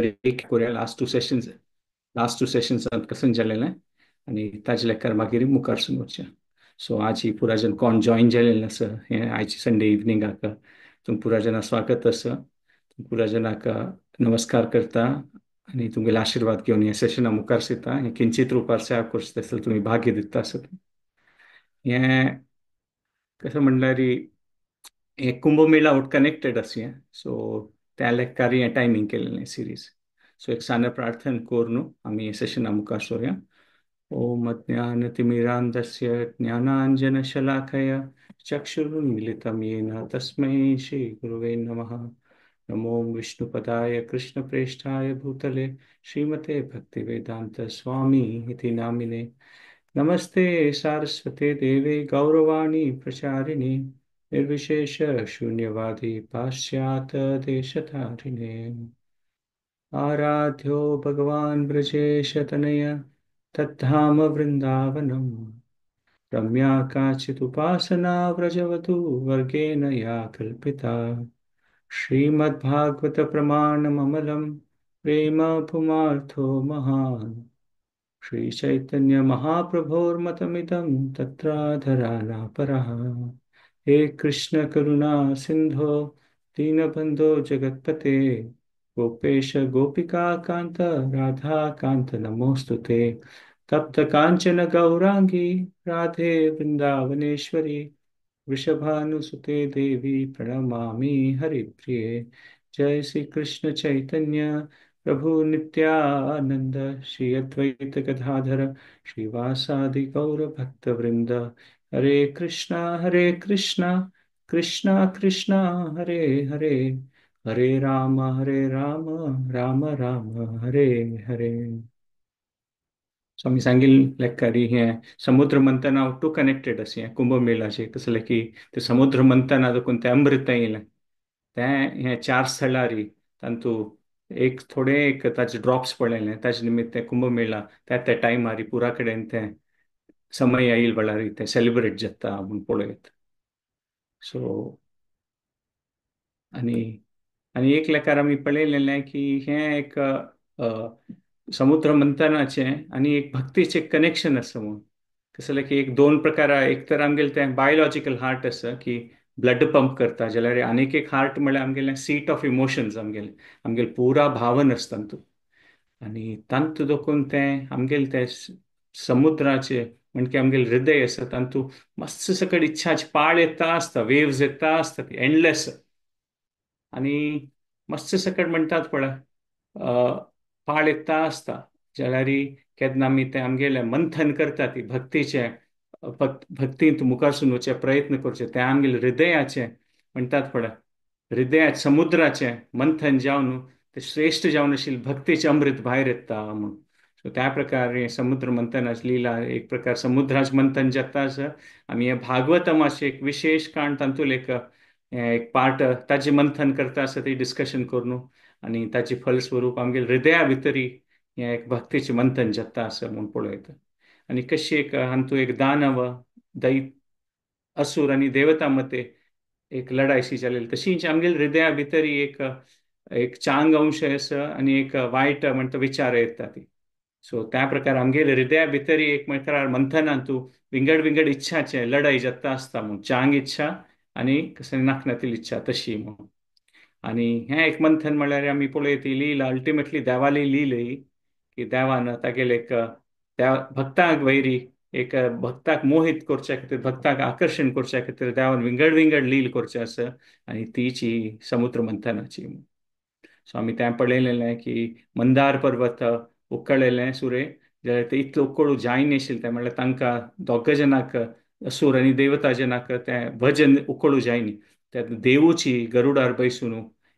Recap करूया. Last two सेशन्सांत कशें जालेलें आनी ताजे लेखार मागीर मुखार सून वचया. सो आज ही पुरा जण कोण जॉईन जालेलें आसा हें आयचे संडे इवनिंगाक तुम पुरा जाणां स्वागत आसा. पुरा जाणांक नमस्कार करता आनी तुमगेले आशिर्वाद घेवन ह्या सेशना मुखार सरता. हें किंचित रुपार सेवा करता जाल्यार तुमी भाग्य दिता आसत. हें कशें म्हणल्यार हें कुंभमेळा आउट कनेक्टेड आसा हें. सो त्या लेखार हें टायमींग केलेलें सिरीज. सो एक सान प्रार्थना करून आमी हे सेशना मुखार सरुया. ओम अज्ञानतिमिरान्धस्य ज्ञानाञ्जनशलाकया चक्षुरुन्मीलितं येन तस्मै श्रीगुरुवे नमः. नमो विष्णुपदाय कृष्णप्रेष्ठाय भूतले श्रीमते भक्तिवेदांत स्वामी इति नामिने. नमस्ते सारस्वते देवे गौरवाणी प्रचारिणे निर्विशेष शून्यवादी पाश्चात्य देशतारिणे. आराध्यो भगवान ब्रजेशतनय तद्धाम वृंदावनम. रम्या काचित् उपासना व्रजवधू वर्गेण या कल्पिता. श्रीमद्भागवत प्रमाणममलं प्रेम पुमार्थो महान्. श्री चैतन्य महाप्रभोर्मतमिदं तत्राधरानापरः. हे कृष्ण करुणा सिंधो दीनबंधो जगत्पते गोपेश गोपिका कांत राधा कांत नमोस्तुते. तप्त कांचन गौरांगी राधे वृंदावनेश्वरी वृषभानुसुते देवी प्रणमामि हरिप्रिये. जय श्री कृष्ण चैतन्य प्रभु नित्यानंद श्री अद्वैत गदाधर श्रीवासादि गौर भक्तवृंद. हरे कृष्णा हरे कृष्णा कृष्णा कृष्णा हरे हरे, हरे राम राम राम हरे हरे. सो आमी सांगिल्लें लेखारी हें समुद्र मंथना टू कनेक्टेड आसा हें कुंभमेळाचें. कसलें की तें समुद्र मंथना देखून तें अमृत येयलें तें हें चार स्थळारी तातूंत एक थोडे एक ताजे ड्रॉप्स पडलेले ताजे निमित्त तें कुंभमेळा त्या त्या टायमार पुरा कडेन तें समय येईल वेळार तें सेलिब्रेट जाता म्हूण पळयत. सो आनी आनी एक लेखार आमी पळयलेलें की हें एक समुद्र मंथनाचें आनी एक भक्तीचें कनेक्शन आसा म्हूण. कसलें की एक दोन प्रकार, एक तर आमगेलें तें बायोलॉजिकल हार्ट आसा की ब्लड पंप करता, जाल्यार आनीक एक हार्ट म्हळ्यार आमगेलें सीट ऑफ इमोशन्स, आमगेलें आमगेलें पुरा भावन आसता तातूंत. आनी तातूंत देखून तें आमगेलें तें समुद्राचें म्हणजे आमगेलें हृदय आसा तातूंत मस्त सकट इच्छाची पाळ येता आसता, वेव्स येता आसता, ती एंडलेस. आनी मस्त सकट म्हणटात पळय पाळ येता आसता, जाल्यार केन्ना आमी तें आमगेलें मंथन करता ती भक्तीचें भक्तींत मुखारसून वचचे प्रयत्न करचे तें आमगेलें हृदयाचें म्हणटात पळय हृदया समुद्राचें मंथन जावन तें श्रेश्ठ जावन आशिल्लें भक्तीचें अमृत भायर येता म्हूण. सो त्या प्रकारे समुद्र मंथनाची लिला एक प्रकार समुद्राचें मंथन जाता आसा. आमी हें भागवतमाचें एक विशेश काण तातूंत एक एक पार्ट ताजें मंथन करता आसा ती डिस्कशन करून आनी ताचें फलस्वरूप आमगेले हृदया भितरी हें एक भक्तीचें मंथन जाता आसा म्हूण पळयता. आनी कशी एक हातूंत एक दानव दैत असुर आनी देवता मते एक लढायशी जालेली तशीच आमगेले हृदया भितरी एक एक चांग अंश आसा आनी एक वायट म्हणटा विचार येता ती. सो त्या प्रकार आमगेले हृदया भितरी एक म्हळ्यार मंथनांतू विंगड विंगड इच्छाचे लढाई जाता आसता म्हूण, चांग इच्छा आनी कसली नाकनातील इच्छा तशी म्हूण. आनी हें एक मंथन म्हळ्यार आमी पळयत ती लीला अल्टिमेटली देवाली लील ही की देवान तागेले एक त्या भक्तांक वैरी एक भक्ताक मोहीत करच्या खातीर भक्ताक आकर्शण करच्या खातीर देवान विंगड विंगड लील करचें आसा आनी तीची समुद्र मंथनाची. सो आमी तें पळयलेलें की मंदार पर्वत उकळलेलें सुरे जाल्यार ते इतलें उकळूं जायनाशिल्लें तें, म्हणल्यार तांकां दोग जणांक असूर आनी देवता जणांक तें भजन उकळूं जायनी. त्या देवूची गरुडार बैसून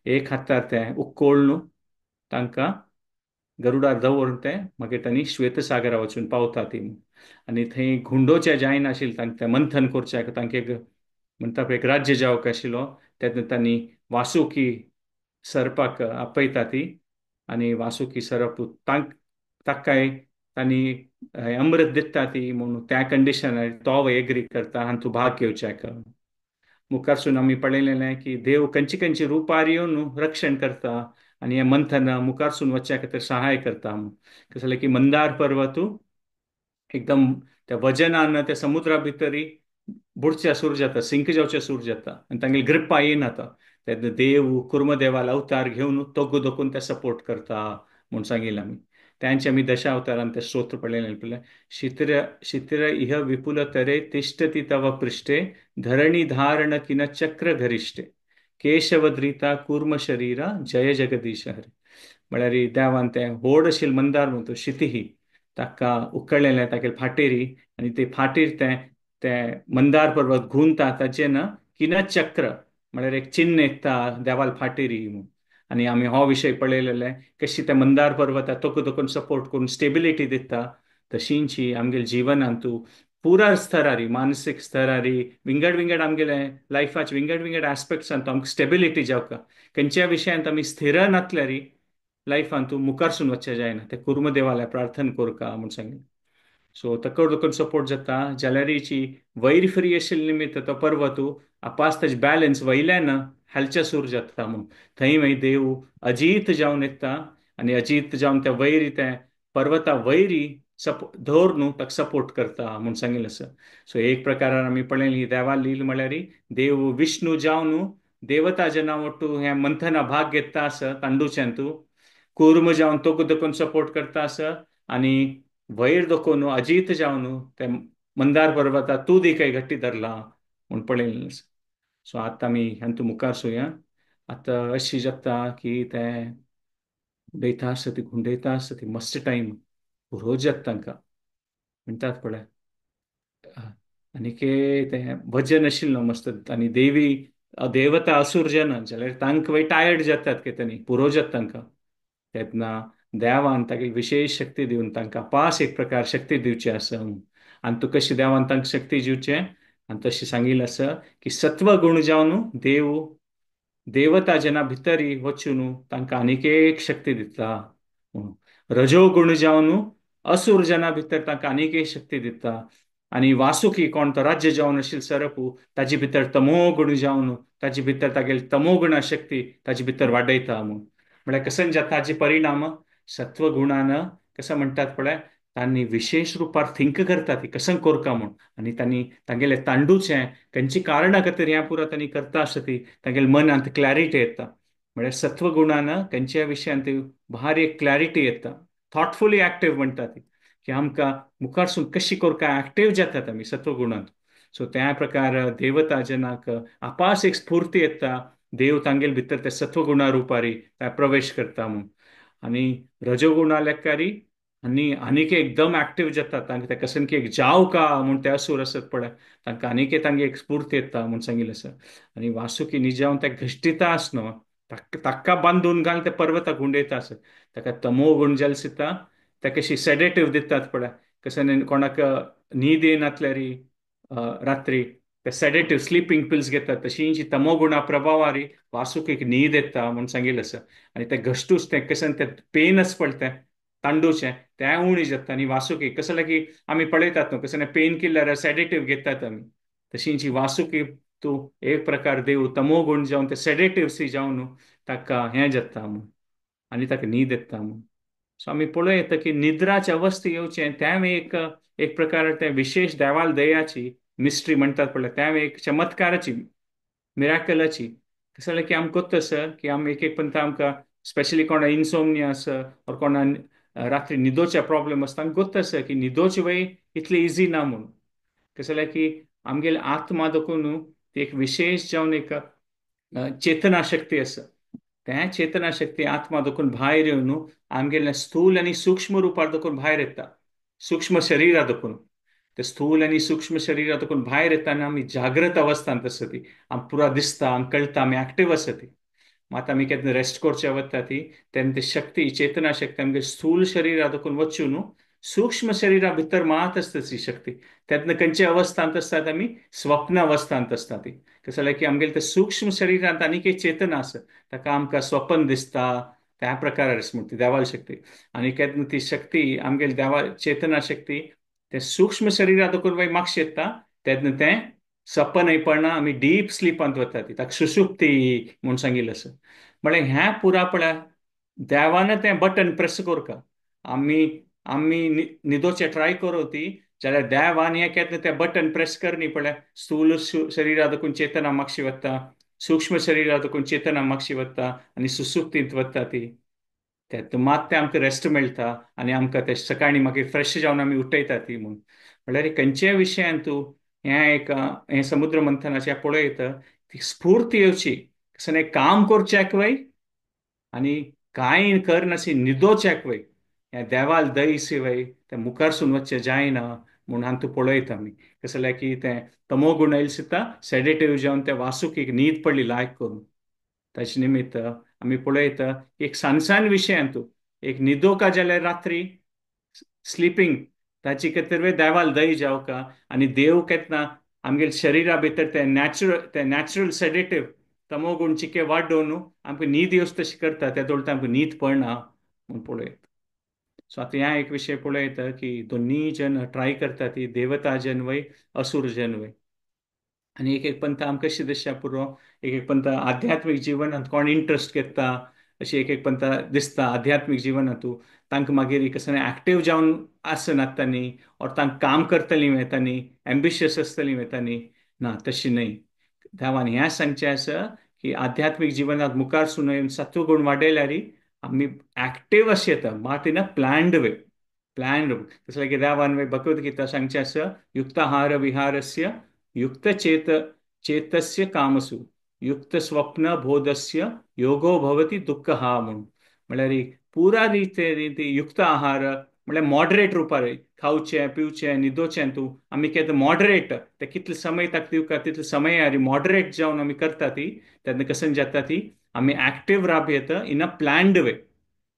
एक हातार तें उकळून तांकां गरुडार दवरून तें मागीर तांणी श्वेतसागरा वचून पावता ती. आनी थंय घुंडोचें जायनाशिल्लें तांकां तें मंथन करचें तांकां एक म्हणटा पळय एक राज्य जावंक आशिल्लो तेन्ना तांणी वासुकी सर्पाक आपयता ती आनी वासुकी सर्प ताकाय तांणी अमृत दिता ती म्हूण त्या कंडिशनार तो एग्री करता आनी तूं भाग घेवच्याक. मुखारसून आमी पळयलेलें की देव खंयची खंयची रुपार येवन रक्षण करता आनी हें मंथन मुखारसून वचच्या खातीर सहाय करता. कशें जालें की मंदार पर्वतू एकदम त्या वजनान त्या समुद्रा भितरी बुडच्या सूर जाता, सिंक जावच्या सूर जाता आनी तांगेली ग्रिप्पा येना आतां. तेन्ना देव कुर्मदेवाल अवतार घेवन तोगो दोकून ते सपोर्ट करता म्हूण सांगिल्लें आमी. त्यांचे आमी दशा अवतारान ते स्तोत्र पळयलें पळय. शितिर शितिर इह विपुल तरे तिष्ठति तव पृष्ठे धरणी धारण किन चक्र घरिष्ठे केशवद्रिता कूर्म शरीरा जय जगदीश हरे. म्हळ्यार देवान तें व्हड आशिल्लें मंदार म्हणतो शितिही ताका उकळलेलें तागेले फाटेरी आनी ते फाटीर तें तें मंदार पर्वत घुंवता ताचें ना किन चक्र म्हळ्यार एक चिन्न येता देवाल फाटेरी म्हूण. आनी आमी हो विशय पळयलेले कशी त्या मंदार पर्वता तोकू दोकून सपोर्ट करून स्टेबिलिटी दिता, तशींची आमगेले जिवनांतू पुरा स्तरारी मानसीक स्तरारी विंगड विंगड आमगेले लायफाचे विंगड विंगड आस्पेक्ट्सांत आमकां स्टेबिलिटी जावका. खंयच्या विशयांत आमी स्थिर नातल्यारी लायफांतू मुखारसून वचचें जायना. ते कुर्मदेवाल्या प्रार्थना करका म्हूण सांगलें. सो ताका दोकून सपोर्ट जाता जाल्यारीची वैर फ्री आशिल्ले निमित्त तो पर्वतू आपास ताजे बॅलन्स वयल्यान हालच्या सूर जाता म्हूण. थंय मागीर देव अजीत जावन येता आनी अजीत जावन त्या वैरी त्या पर्वता वैरी धर न्हू ताका सपोर्ट करता म्हूण सांगिल्लें आसा. सो एक प्रकारान आमी पळयली ही देवा लील म्हळ्यार देव विष्णू जावन न्हू देवता जना वट्टू हें मंथना भाग घेता आसा तांडूच्यान तूं कूर्म जावन तोकू दोकून सपोर्ट करता आसा आनी वैर दोकून न्हू अजीत जावन न्हू ते मंदार पर्वता तूं दी काय घट्टी धरला म्हूण पळयलें आसा. सो आतां आमी हातूंत मुखार सुया. आतां अशी जाता की तें उडयता आसता ती गुंडयता आसता ती मस्त टायम पुरो जाता तांकां म्हणटात पळय. आनीक तें भजन आशिल्लें मस्त आनी देवी देवता असूर जना जाल्यार तांकां मागीर टायर्ड जातात की तांणी पुरो जाता तांकां. तेन्ना देवान तागेली विशेश शक्ती दिवन तांकां पास एक प्रकार शक्ती दिवची आसा. आनी तूं कशी देवान तांकां शक्ती दिवचें आनी तशें सांगिल्लें आसा की सत्व गुण जावन देव देवता जना भितरी वचून तांकां आनीक एक शक्ती दिता. रजो गुण जावन असुर जना भितर तांकां आनीक एक शक्ती दिता. आनी वासुकी कोण तो राज्य जावन आशिल्लो सरपू ताजे भितर तमो गुण जावन ताजे भितर तागेली तमो गुणा शक्ती ताजे भितर वाडयता म्हूण. म्हळ्यार कसन जाता ताजे परिणाम सत्वगुणान कसं म्हणटात पळय तांणी विशेश रुपार थिंक करता ती कसन कोरका म्हूण. आनी तांणी तांगेले तांडूचें खंयची कारणां खातीर हें पुरो तांणी करता आसता ती तांगेले मनांत क्लॅरिटी येता. म्हळ्यार सत्वगुणान खंयच्या विशयांत भारी एक क्लॅरिटी येता, थॉटफुली एक्टिव म्हणटा ती की आमकां मुखारसून कशी कोरका एक्टिव जातात आमी सत्वगुणांत. सो त्या प्रकार देवता जनाक आपास एक स्फूर्ती येता, देव तांगेले भितर ते सत्वगुणा रुपारी प्रवेश करता म्हूण. आनी रजोगुणा लेखारी आनी आनीक एकदम एक्टिव जाता तांकां ते कसन की एक जाव का म्हूण ते असूर आसत पळय तांकां आनीक तांगे एक स्फूर्ती येता म्हूण सांगिल्लें आसा. आनी वासुकी निजावन ते घश्टिता आस न्हू ताका बांदून घाल ते पर्वताक गुंडयता आसत ताका तमो गुण जाल दिता ताका कशी सेडेटिव्ह दितात पळय कशें कोणाक न्हीद येनातल्यारी रात्री ते सेडेटिव्ह स्लिपींग पिल्स घेतात तशी तमोगुणा प्रभावारी वासुकीक न्हीद येता म्हूण सांगिल्लें आसा. आनी ते घश्टूच तें कशें तें पेन आसा पळय तें तांडूचें तें उणें जाता. आनी वासुकी कशें जालें की आमी पळयतात न्हू कशें पेन किलर सेडेटिव्ह घेतात आमी तशींची वासुकी तूं एक प्रकार देव तमोगुण जावन ते सेडेटिव्ह सी जावन ताका हें जाता म्हूण आनी ताका न्हीद येता म्हूण. सो आमी पळोवं येता की निद्राचे अवस्थे येवचें तें एक एक प्रकार तें विशेश देवाल दयाची मिस्ट्री म्हणटात पळय तें एक चमत्काराची मिराकलाची. कशें जालें की आमकां कोत्त आसा की आमी एक एक पंत आमकां स्पेशली कोणा इन्सोमनिया आसा ऑर कोणा रात्री न्हिदोचे प्रॉब्लम आसता आमकां गोत्त आसा की न्हिदोची वय इतली इजी ना म्हूण. कशें जालें की आमगेले आत्मा देखून न्हू ती एक विशेश जावन एक चेतना शक्ती आसा. तें चेतना शक्ती आत्मा देखून भायर येवन न्हू आमगेले स्थूल आनी सूक्ष्म रुपार देखून भायर येता, सूक्ष्म शरीरा देखून ते स्थूल आनी सूक्ष्म शरीरा देखून भायर येता आनी आमी जागृत अवस्थांत आसता ती आमकां पुरा दिसता, आमकां कळटा, आमी एक्टिव आसता ती. मात आमी केन्ना रेस्ट करचे वता ती तेन्ना ती शक्ती चेतना शक्ती आमगे स्थूल शरीरा देखून वचून न्हू सूक्ष्म शरीरा भितर मात आसता ती शक्ती. तेन्ना खंयच्या अवस्थांत आसतात आमी स्वप्न अवस्थांत आसता ती. कशें जालें की आमगेले ते सूक्ष्म शरीरांत आनीक एक चेतना आसा ताका आमकां स्वप्न दिसता त्या प्रकार म्हण ती देवाल शक्ती. आनी केन्ना ती शक्ती आमगेले देवा चेतना शक्ती ते सूक्ष्म शरीरा देखून मागीर मागशें येता तेन्ना तें सपनय पडना आमी डीप स्लिपांत वता ती ताका सुषुप्ती म्हूण सांगिल्लें आसा. म्हळ्यार ह्या पुरा पळय देवान तें बटन प्रेस करका. आमी आमी न्हिदोचें ट्राय करो ती जाल्यार देवान हें केन्ना तें बटन प्रेस करनी पळय स्थूल शरिरा देखून चेतना मागशी वता, सूक्ष्म शरिरा देखून चेतना मागशी वता आनी सुसुप्तींत वता ती. ते मात तें आमकां रेस्ट मेळटा आनी आमकां ते सकाळीं मागीर फ्रेश जावन आमी उठयता ती म्हूण. म्हणल्यार खंयच्याय विशयान तूं हें एक हें समुद्र मंथनाचें पळयता ती स्फूर्ती येवची कसलें काम करच्याक वय आनी कांय करनाशी न्हिदोच्याक वय, हें देवाल दय शिवाय तें मुखारसून वचचें जायना म्हूण हांतू पळयता आमी. कसलें की तें तमोगुण आयले सुद्दां सेडेटीव जावन त्या वासुकीक न्हीद पडली लायक करून. ताचे निमित्त आमी पळयता एक सान सान विशयान तूं एक न्हिदोका जाल्यार रात्री स्लिपींग ताची खातीर देवाल दय जावका आनी देव केन्ना आमगेले शरिरा भितर ते नॅचरल सेडेटीव तमोगुण चिके वाडोवन आमकां न्हीद येवच तशी करता, त्या दोळटा आमकां न्हीद पडना म्हूण पळयता. सो आतां ह्या एक विशय पळयता की दोनी जन ट्राय करता ती देवता जन वय असुर जन वय. आनी एक एक पंथ आमकां कशी दिसता पुरो, एक एक पंथ आध्यात्मीक जिवनांत कोण इंट्रस्ट घेता अशी एक एक पंथ दिसता आध्यात्मीक जिवनांतू तांकां मागीर कसलें एक्टीव जावन आसनात तांणी ऑर तांकां काम करतलीं वेतानी एम्बिशियस आसतलीं वेतानी ना, तशी न्हय. देवान हें सांगचें आसा की आध्यात्मीक जिवनांत मुखार सून येवन सत्वगुण वाडयल्यार आमी एक्टीव अशें येता, मात in a planned way, planned. तसलें की देवान भगवद गीता सांगचें आसा युक्ताहार विहारस्य युक्त चेत चेतस्य कामसु युक्त स्वप्न बोधस्य योगो भवति दुःखहा म्हूण. म्हणल्यार पुरा रिते युक्त आहार म्हणल्यार मॉडरेट रुपार खावचें पिवचें न्हिदोचें तूं आमी केन्ना मॉडरेट ते कितले समय ताका दिवका तितले समय मॉडरेट जावन आमी करता ती तेन्ना कशें जाता ती आमी एक्टीव राब येता in a planned way.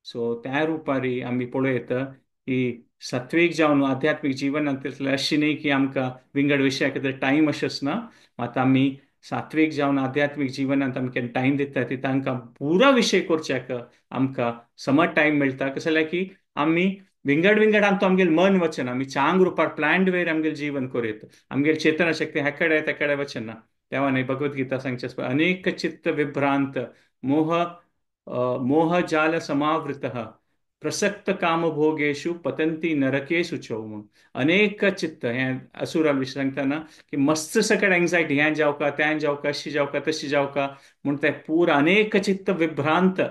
So त्या रुपारी आमी पळयता की सत्वीक जावन आध्यात्मीक जिवनांतले अशें न्ही की आमकां विंगड विशया खातीर टायम अशेंच ना, मात आमी सात्वीक जावन आध्यात्मीक जिवनांत आमी केन्ना टायम दिता ती तांकां पुरा विशय करच्याक आमकां समज टायम मेळटा. कशें जाल्यार की आमी विंगड विंगड आमकां आमगेलें मन वचना, आमी चांग रुपार प्लॅन्ड वेर आमगेलें जीवन करूं, आमगेली चेतना शक्ती ह्या कडेन त्या कडेन वचना. तेव्हा न्ही भगवद गीता सांगचें आसता अनेक चित्त विभ्रांत मोह मोहजाल समावृतः प्रसक्त कामभोगेषु पतंती नरकेषु चौ म्हूण. अनेक चित्त हें असुरा विशीं सांगतना की मस्त सकट एंग्जायटी हें जावका तें जावका अशी जावका तशी जावका म्हूण तें पुरा अनेक चित्त विभ्रांत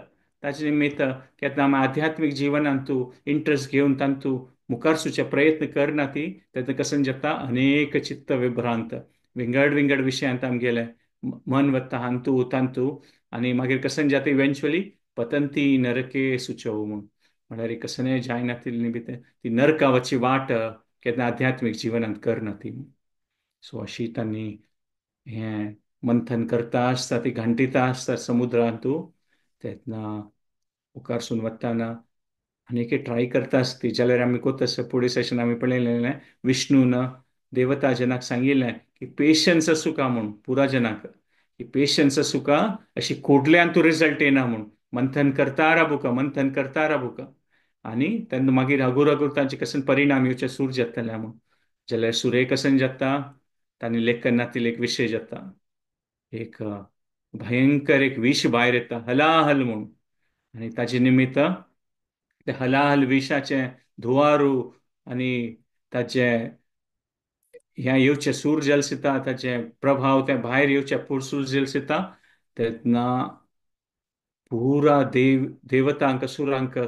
ताचे निमित्त केन्ना आमी आध्यात्मीक जिवनांतू इंट्रस्ट घेवन तांतू मुखार सुचे प्रयत्न करना ती तेन्ना कशें जाता अनेक चित्त विभ्रांत विंगड विंगड विशयांत आमगेलें मन वता हांतू तांतू आनी मागीर कशें जाता इवेंच्युअली पतंती नरके सुचोव म्हूण. म्हणल्यार कशें जायना तितली ती नरकावाची वाट केन्ना आध्यात्मीक जिवनांत करना ती. सो अशी तांणी हें मंथन करता आसता ती घांटिता आसता समुद्रांतू तेन्ना मुखारसून वताना आनी एक ट्राय करता आसती जाल्यार आमी कोत आसा फुडें सेशन आमी पळयलें विष्णून देवता जनाक सांगिल्लें की पेशन्स आसूका म्हूण पुरा जनाक की पेशन्स आसूका अशी कोडल्यान तूं रिजल्ट येना म्हूण मंथन करता राबुका मंथन करता राबुका आनी तेन्ना मागीर हगूर हगूर तांचे कशें परिणाम येवचे सूर जातले म्हूण. जाल्यार सुरे कशें जाता तांणी लेखन नातील एक विशय जाता एक भयंकर एक विश भायर येता हलाहल म्हूण आनी ताजे निमित्त ते हलाहल विशाचें धुवारू आनी ताचे ह्या येवचे सूर जलसिता ताचे प्रभाव ते भायर येवचे पुरसूर जलसिता तेन्ना पुरा देवतांक सुरांक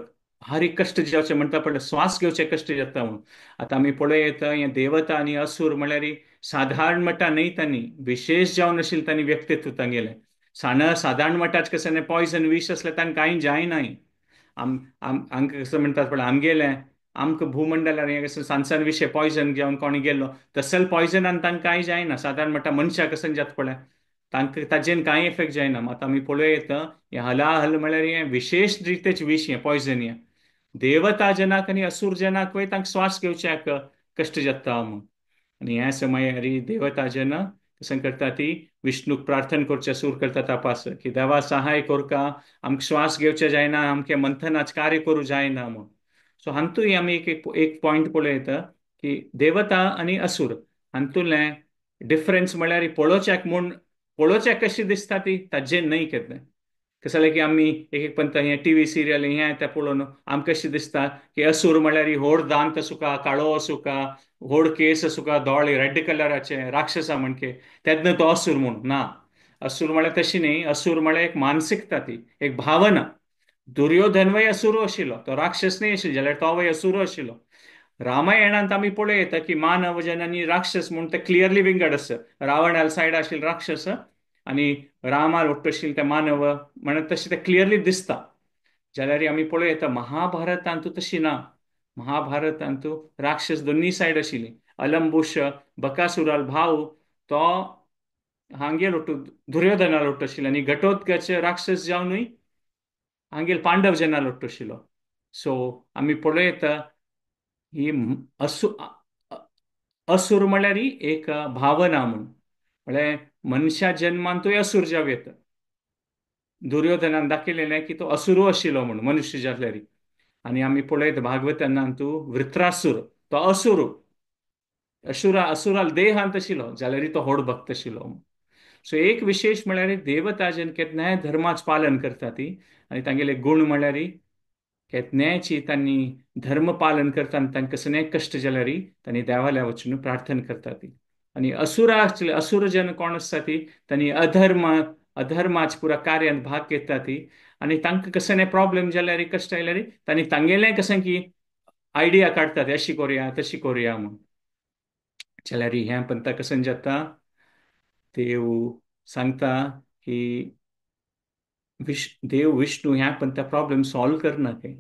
भारी कश्ट जावचे म्हणटा पडले श्वास घेवचे कश्ट जाता म्हणून. आतां आमी पळयता हें देवता आनी असूर म्हणल्यार साधारण मटा न्हय तांणी विशेश जावन आशिल्लें तांणी व्यक्तित्व तांगेलें साधारण मटाच कशें पॉयजन विश आसलें तांकां कांय जायनाय. आमकां कसो म्हणटात पळय आमगेलें आमकां भूमंडलार हें कशें सान सान विशय पॉयजन घेवन कोणी गेल्लो तसल पॉयजनान तांकां कांय जायना. साधारण म्हणटा मनशाक कशें जाता पळय तांकां ताजेन कांय इफेक्ट जायना. मात आमी पळयता हें हलाहल म्हळ्यार हें विशेश रितेच विश हें पॉयजन हें देवता जनाक आनी असूर जनाक वय तांकां श्वास घेवच्याक कश्ट जाता म्हूण. आनी ह्या समयार देवता जन कशें करता ती विष्णूक प्रार्थना करचें सूर करता तपास की देवा सहाय करका आमकां श्वास घेवचें जायना आमचें मंथनाच कार्य करूं जायना म्हूण. सो हातूंय आमी एक एक पॉयंट पळयता की देवता आनी असूर हातूंतलें डिफरन्स म्हळ्यार पळोवच्याक म्हूण पळोवच्याक कशी दिसता ती ताजें न्हय केन्ना. कशें जालें की आमी एक एक पंत हें टीव्ही सिरियल हें तें पळोवन आमकां कशें दिसता की असूर म्हळ्यार व्हड दांत आसूका, काळो आसूका, व्हड केस आसूका, दोळे रेड कलराचे राक्षसा म्हणके तेन्ना तो असूर म्हूण ना. असूर म्हळ्यार तशी न्ही, असूर म्हळ्यार एक मानसिकता, ती एक भावना. दुर्योधनवय असूर आशिल्लो, तो राक्षस न्ही आशिल्लो जाल्यार तोवय असूर आशिल्लो. रामायणांत आमी पळयता की मानव जन आनी राक्षस म्हूण ते क्लियरली विंगड आसा. रावणाल सायड आशिल्ले राक्षस आनी रामाल वट्ट आशिल्ले ते मानव, म्हणून तशें ते क्लियरली दिसता. जाल्यार आमी पळयता महाभारतांत तशी ना. महाभारतांत राक्षस दोन्ही सायड आशिल्ली. अलंबुश बकासुराल भाव तो हांगेल वट्टू दुर्योधनाल वट्टू आशिल्लो आनी घटोत्कच राक्षस जावनूय हांगेल पांडव जनाल वट्टू आशिल्लो. सो आमी पळयता ही असूर म्हळ्यार एक भावना म्हूण, म्हळ्यार मनशा जन्मांतूय असूर जावं येता. दुर्योधनान दाखयलेलें की तो असुरू आशिल्लो म्हूण मनुष्य जाल्यार. आनी आमी पळयत भागवतांतू वृत्रासूर तो असुरू, अशुरा असुराल देहांत आशिल्लो जाल्यार तो व्हड भक्त आशिल्लो. सो एक विशेश म्हळ्यार देवता जन केन्नाय धर्माच पालन करता ती आनी तांगेले गुण म्हळ्यार केन्नायची तांणी धर्म पालन करता आनी तांकां कसलेय कश्ट जाल्यार तांणी देवाल्या वचून प्रार्थना करता ती. आनी असुरा असुर जन कोण आसता ती तांणी अधर्म अधर्माच पुरा कार्यांत भाग घेता ती आनी तांकां कसलेय प्रॉब्लेम जाल्यार कश्ट आयल्यार तांणी तांगेलें कशें की आयडिया काडटात, अशी करुया तशी करुया म्हूण. जाल्यार हें पंता कशें जाता, देव सांगता की देव विष्णू ह्या पंता प्रॉब्लेम सॉल्व करना खंय.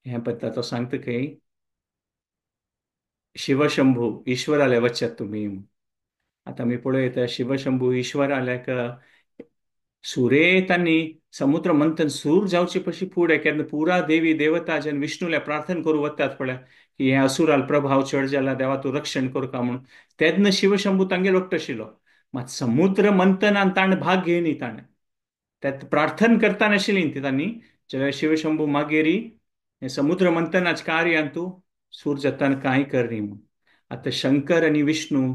ह्या पंता तो सांगता खंय शिवशंभू ईश्वराले वचत तुमी. आतां आमी पळयता शिवशंभू ईश्वराल्याक सुरे तांणी समुद्र मंथन सूर जावचे पशी फुडें केन्ना पुरा देवी देवता जन विष्णूल्या प्रार्थना करूं वतात पळय की हे असुराल प्रभाव चड जाला देवा तूं रक्षण करका म्हूण, तेन्ना शिवशंभू तांगेर वट्ट आशिल्लो. मात समुद्र मंथनान ताणें भाग घेयनी, ताणें त्यात प्रार्थना करता नाशिल्ली ती तांणी. जाल्यार शिवशंभू मागीर हे समुद्र मंथनाच कार्यांतू सूर जातान कांय करनी म्हूण. आतां शंकर आनी विष्णू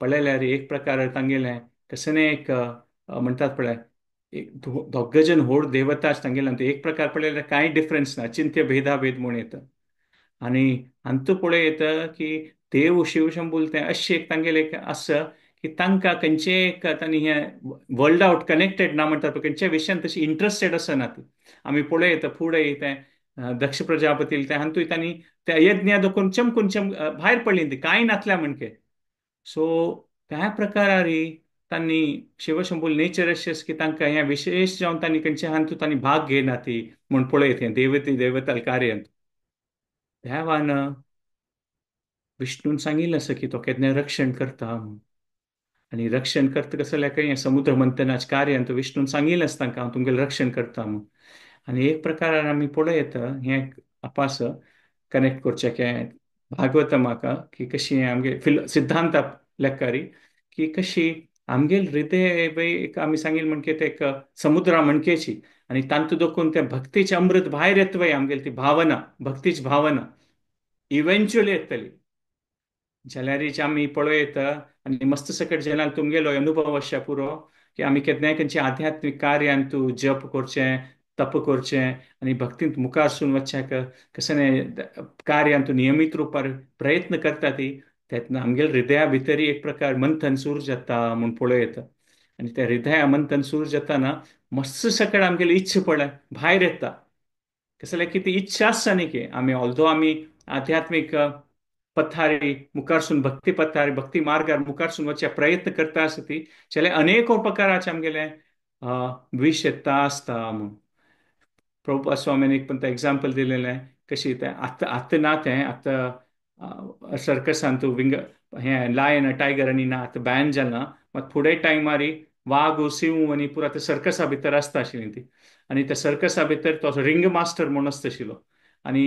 पळयल्यार एक प्रकार तांगेलें कसलें एक म्हणटात पळय एक दोग जन व्हड देवता तांगेले एक प्रकार पळयल्यार कांय डिफरन्स ना, चिंत्य भेदाभेद म्हूण येता. आनी हातूंत पळय येता की देव शिवशंभूल तें अशें एक तांगेलें एक आसा की तांकां खंयचें एक तांणी हें वर्ल्ड आउट कनेक्टेड ना म्हणटात, खंयच्या विशयान तशी इंट्रस्टेड आसना ती. आमी पळयता फुडें तें दक्ष प्रजापती तें हातूंत तांणी त्या यज्ञ दाखोवन चमकून चम भायर पडली ती कांय नासल्या म्हणके. सो त्या प्रकारारी तांणी शिवशंभूल नेचर अशें की तांकां हें विशेश जावन तांणी खंयच्या हातूंत तांणी भाग घेयना ती म्हूण पळयत हें देवती देवताल कार्यांत. देवान विष्णून सांगिल्लें आसा की तो केन्ना रक्षण करता म्हूण. आनी रक्षण करता कसो जाल्यार खंय समुद्र मंथनाच कार्यांत विष्णून सांगिल्लें आसा तांकां हांव तुमगेलें रक्षण करता म्हूण. आनी एक प्रकारान आमी पळयता हें अपास कनेक्ट करचें की भागवत म्हाका की कशी आमगे सिद्धांत लेखारी की कशी आमगेल हृदय एक आमी सांगील म्हणके ते एक समुद्रा म्हणकेची आनी तांतू दोखून ते भक्तीचे अमृत भायर येतवय आमगेल ती भावना, भक्तीची भावना इव्हेंच्युअली येतली. जाल्यार आमी पळयता आनी मस्त सकट जेन्ना तुमगेलो अनुभव आसच्या पुरो की आमी केन्नाय खंयच्या आध्यात्मीक कार्यान तूं जप करचें, तप करचें आनी भक्तींत मुखार वचच्याक कशें कार्यान तूं नियमीत रुपार प्रयत्न करता ती तेन्ना आमगेल हृदया भितरी एक प्रकार मंथन सूर जाता म्हूण पळयता. आनी त्या हृदया मंथन सूर जाताना मस्त सकट आमगेली इच्छा पळय भायर येता. कशें जाल्यार की ती इच्छा आसता न्ही की आमी ऑल्दो आमी आध्यात्मीक पथारी मुखारसून भक्ती पथारी भक्ती मार्गार मुखारसून वचच्या प्रयत्न करता आसता ती जाल्यार अनेक प्रकाराचे आमगेले विश येता आसता म्हूण. प्रभुपाद स्वामीन एक पण एग्जाम्पल दिलेलें कशी तें आतां आतां ना तें आतां सर्कसान तूं विंग हें लायन टायगर आनी ना आतां बॅन जालां, मात फुडें टायमारी वाग सिंह आनी पुरा ते सर्कसा भितर आसता आशिल्ली ती. आनी त्या सर्कसा भितर तो रिंग मास्टर म्हूण आसता आशिल्लो आनी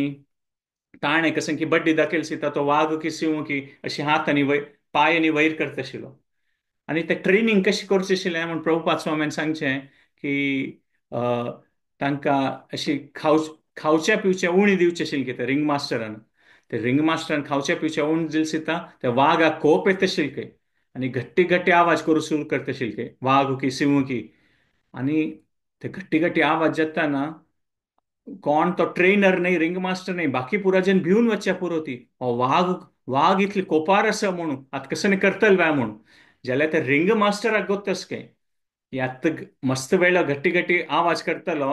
ताणें कशें की बड्डी दाखयल सीता तो वाग की सिंह की अशी हात आनी वयर पांय आनी वयर करता आशिल्लो. आनी ते ट्रेनींग कशें करचें आशिल्लें म्हूण प्रभुपाद स्वामीन सांगचें की तांकां अशी खावच्या पिवचें उणी दिवचें आशिल्लें कितें रिंग मास्टरान. ते रिंग मास्टरान खावच्या पिवचें उण दिल सीता ते वागाक कोप येता आशिल्लें खंय आनी घट्टी घट्टी आवाज करूं सुरू करता आशिल्लें खंय वाग की सिंह की. आनी ते घट्टी घट्टी आवाज जाता ना, कोण तो ट्रेनर न्ही, रिंग मास्टर न्ही, बाकी पुराजन भिवन वचच्या पुरो ती हो वाग वाग इतली कोपार आसा म्हणून आतां कशें करतले काय म्हणून. जाल्यार ते रिंग मास्टराक गोत्तस काय की आतां मस्त वेळो घट्टी घट्टी आवाज करतलो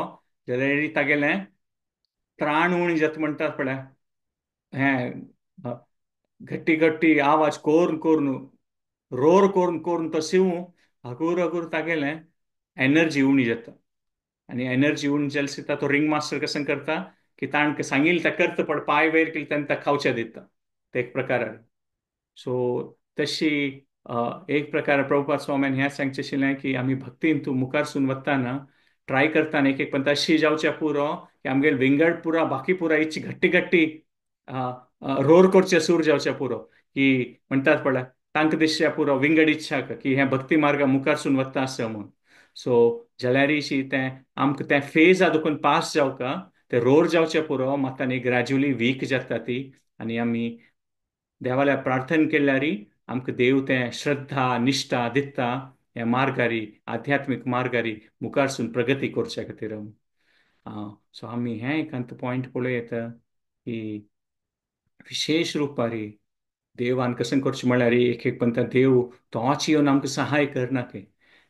जाल्यार तागेलें त्राण उणी जाता म्हणटात पळय, हें घट्टी घट्टी आवाज करून करून रोर करून करून तो शिंव हगूर हगूर तागेलें एनर्जी उणी जाता. आनी एनर्जी उणी जाली सुद्दां तो रिंग मास्टर कशें करता की ताणें सांगिल्लें तें करता, पण पांय वयर केले तेन्ना ताका खावचें दिता. ते एक प्रकार. सो तशी एक प्रकार प्रभुपाद स्वामीन हें सांगचें आशिल्लें की आमी भक्तीन तूं मुखारसून वतना ट्राय करतना एक एक पण तशी जावचें पुरो की आमगेर विंगड पुरा बाकी पुरा इच्छी घट्टी घट्टी रोर करचें सूर जावचें पुरो की म्हणटात पळय तांकां दिसचें पुरो विंगड इच्छा की हें भक्ती मार्ग मुखारसून वता आसा म्हूण. सो जाल्यारीशी तें आमकां तें फेज आहा पास जावका ते रोर जावचें पुरो मात आनी ग्रॅज्युअली वीक जाता ती. आनी आमी देवाल्या प्रार्थना केल्यारी आमकां देव तें श्रद्धा निश्ठा दिता ह्या मार्गारी आध्यात्मीक मार्गारी मुखारसून प्रगती करच्या खातीर. सो आमी हें एकांत पॉयंट पळोवं येता की विशेश रुपारी देवान कशें करचें म्हळ्यार एक एक पंता देव तोच येवन आमकां सहाय करना की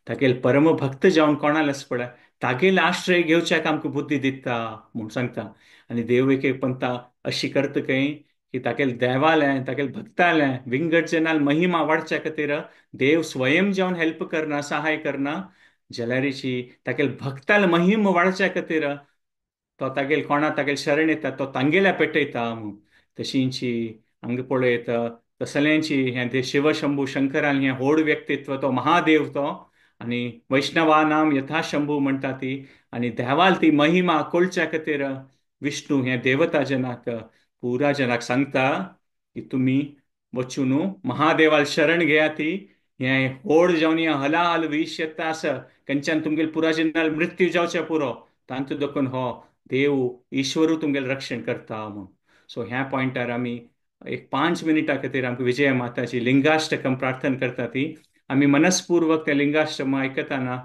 तागेले परमभक्त जावन कोणाले आसा पळय तागेले आश्रय घेवच्याक आमकां बुद्धी दिता म्हूण सांगता. आनी देव एक एक पंता अशी करता खंय की तागेले देवालें तागेले भक्तालें विंगड जनाल महिमा वाडच्या खातीर देव स्वयं जावन हेल्प करना सहाय करना. जाल्यारीची तागेले भक्ताले महिमा वाडच्या खातीर तो तागेले कोणा तागेले शरण येता तो तांगेल्या पेटयता म्हूण. तशींची हांगा पळयता तसल्यांची हें ते शिवशंभू शंकरान हें व्हड व्यक्तित्व तो महादेव तो आनी वैष्णवा नाम यथाशंभू म्हणटा ती. आनी देवाल ती महिमा कळच्या खातीर विष्णू हें देवता जनाक पुरा जनाक सांगता की तुमी वचून महादेवाल शरण घेया ती हें व्हड जावन हें हलाहल विश येता आसा खंयच्यान तुमगेले पुरा जनाल मृत्यू जावचें पुरो तांतू देखून हो देव ईश्वरू तुमगेलें रक्षण करता म्हूण. सो ह्या पॉयंटार आमी एक 5 मिनटां खातीर आमकां विजय माताची लिंगाष्टकम प्रार्थना करता ती आमी मनस्पूर्वक त्या लिंगाष्टम आयकतना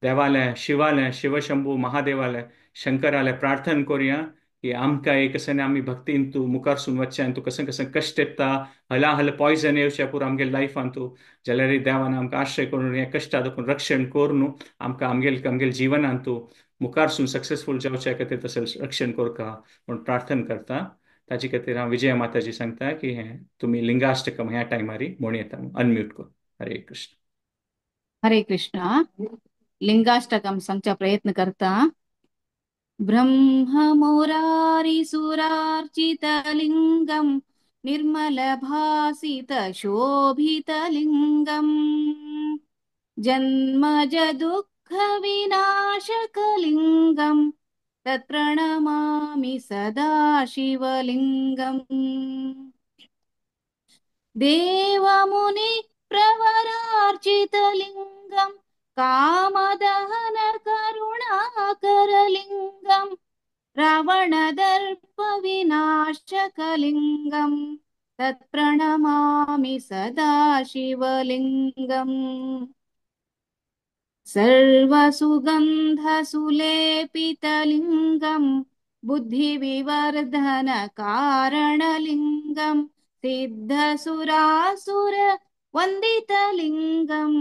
देवालें शिवालें शिवशंभू महादेवालें शंकरालें प्रार्थना करुया की आमकां एक कशें आमी भक्तीन तूं मुखारसून वचचें तूं कशें कशें कश्ट येता हलाहल पॉयजन येवचें पुरो आमगेले लायफान तूं जाल्यार देवान आमकां आश्रय करून हें कश्टा देखून रक्षण करून आमकां आमगेले आमगेले जिवनान तूं मुखारसून सक्सेसफूल जावच्या खातीर तशें रक्षण करका म्हूण प्रार्थना करता. ताजे खातीर हांव विजय माताजी सांगता की हें तुमी लिंगाष्टकम ह्या टायमारी म्हणू येता. अनम्यूट कर. हरे कृष्ण. हरे कृष्ण. लिंगाष्टकम सांगचा प्रयत्न करता. ब्रह्म मुरारी सुरार्चितलिंगम निर्मल भासित शोभितलिंगम जन्मज दुःख विनाशकलिंगम तत्प्रणमामि सदा शिवलिंगम. देवमुनि प्रवरार्चितलिंगम कामदहन करुणाकरलिंगम रावणदर्प विनाशकलिंगम तत्प्रणमामि सदा शिवलिंगम. सर्वसुगंध सुलेपितलिंगम बुद्धिविवर्धन कारणलिंगम सिद्धसुरासुर वंदितलिंगम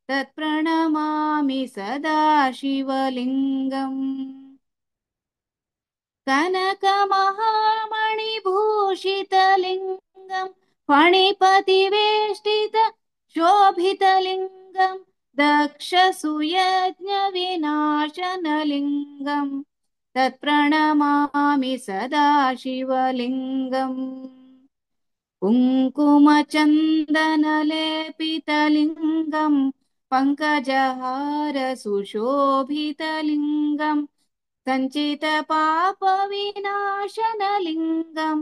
तत्प्रणमामि सदा शिवलिंगम. कनक महामणिभूषितलिंगम फणिपतिवेष्टित शोभितलिंगम दक्षसुयज्ञ विनाशनलिंगम तत्प्रणमामि सदा शिवलिंगम. कुंकुमचंदनलेपितलिंगम पंकजहार सुशोभितलिंगम संचित पाप विनाशनलिंगम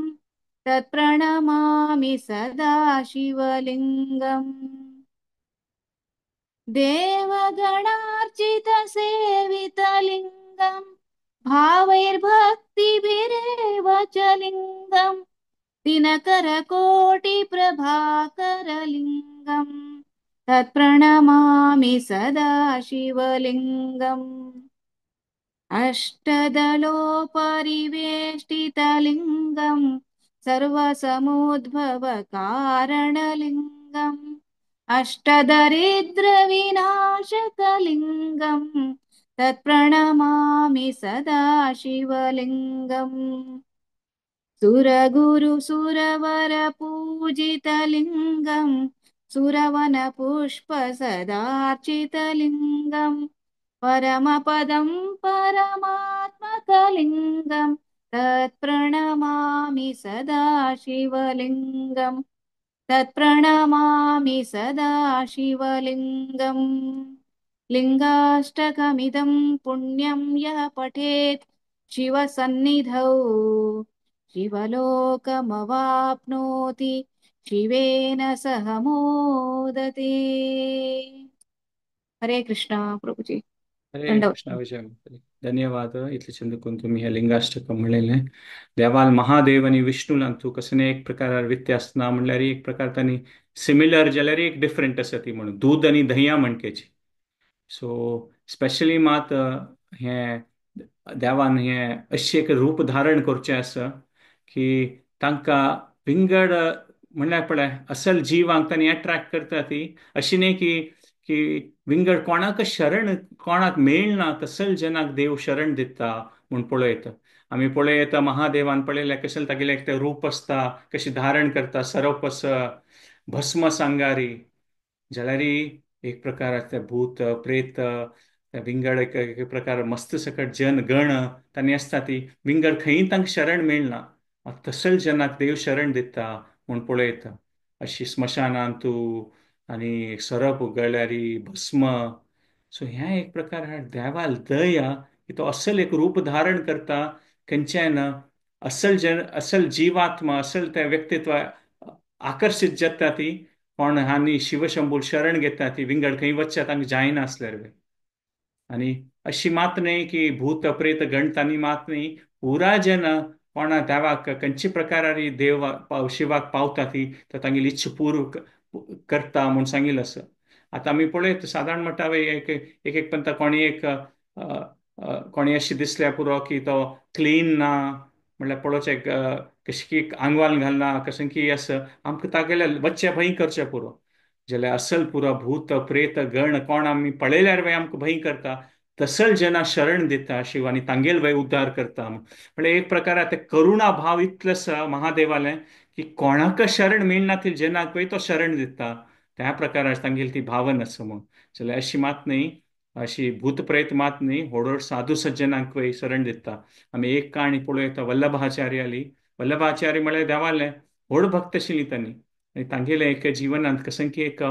तत्प्रणमामि सदा शिवलिंगम. देवगणार्चित सेवितलिंगम भावैर्भक्तिभिरेव च लिंगम दिनकर कोटि प्रभाकरलिंगम तत्प्रणमामि सदा शिवलिंगम. अष्टदलोपरिवेष्टितलिङ्गं सर्वसमुद्भवकारणलिङ्गम् अष्टदरिद्रविनाशकलिङ्गं तत्प्रणमामि सदा शिवलिङ्गम्। सुरगुरुसुरवरपूजितलिङ्गं सुरवनपुष्पसदार्चितलिङ्गं परमपदं परमात्मकलिङ्गं तत्प्रणमामि सदा शिवलिङ्गम्। तत्प्रणमामि सदा शिवलिङ्गम्। लिङ्गाष्टकमिदं पुण्यं यः पठेत् शिवसन्निधौ शिवलोकमवाप्नोति शिवेन सह मोदते। हरे कृष्णा प्रभुजी। हरे दंडवत। कृष्णा विजय। धन्यवाद। इतले चंद करून तुमी हे लिंगाष्टकम म्हणलेलें। देवाल महादेव आनी विष्णू तूं कसं एक प्रकार व्यत्यास ना, म्हणल्यार एक प्रकार तांणी सिमिलर जाल्यार एक डिफरंट आसा ती म्हणून दूद आनी दह्या म्हणकेची। सो स्पेशली मात हें देवान हें अशें एक रूप धारण करचें आसा की तांकां विंगड म्हणल्यार पळय असल जिवांक तांणी एट्रॅक्ट करता ती, अशी न्ही की की विंगड कोणाक शरण कोणाक मेळना तसल जनाक देव शरण दिता म्हूण पळयता। आमी पळयता महादेवान पळयल्यार कशें तागेलें एक तें रूप आसता, कशें धारण करता सरप आसा भस्म सांगारी, जाल्यार एक प्रकार आसता भूत प्रेत विंगड एक एक प्रकार मस्त सकट जन गण तांणी आसता ती विंगड खंय तांकां शरण मेळना तसल जनाक देव शरण दिता म्हूण पळयता। अशी स्मशानांत तूं आनी सरप गळ्यारी भस्म, सो हें एक प्रकार देवाल दया की तो असल एक रूप धारण करता खंयच्यान ना असल जन असल जिवात्मा असल त्या व्यक्तित्व आकर्शीत जाता ती कोण आनी शिवशंभूल शरण घेता ती विंगड खंय वचच्या तांकां जायना आसल्यार। आनी अशी मात न्ही की भूत प्रेत गण तांणी मात न्ही, पुरा जन कोणा देवाक खंयचे प्रकारारी देव शिवाक पावता ती तर तांगेली इच्छा पूर्ण करता म्हूण सांगिल्लें आसा। आतां आमी पळयत सादारण म्हणटा एक एक एक पंता कोणी एक कोणी अशें दिसल्यार पुरो की तो क्लीन ना, म्हणल्यार पळोवचें कशें की आंगवाल घालना कशें की आसा आमकां तागेले वच्चें भंय करचें पुरो, जाल्यार असल पुरो भूत प्रेत गण कोण आमी पळयल्यार वय आमकां भंय करता तसल जना शरण दिता शिव आनी तांगेल वय उद्धार करता। म्हणल्यार एक प्रकार आतां करुणा भाव इतलो आसा महादेवालें की कोणाक शरण मेळना ती जनाक वय तो शरण दिता, त्या प्रकारान तांगेली ती भावना आसा म्हूण। जाल्यार अशी मात न्ही, अशी भूत प्रेत मात न्ही, व्हड व्हड साधू सज्जनांक वय शरण दिता। आमी एक काणी पळयता वल्लभाचार्याली, वल्लभाचार्य म्हळ्यार देवालें व्हड भक्त आशिल्ली तांणी, आनी तांगेलें एक जिवनांत कशें की एक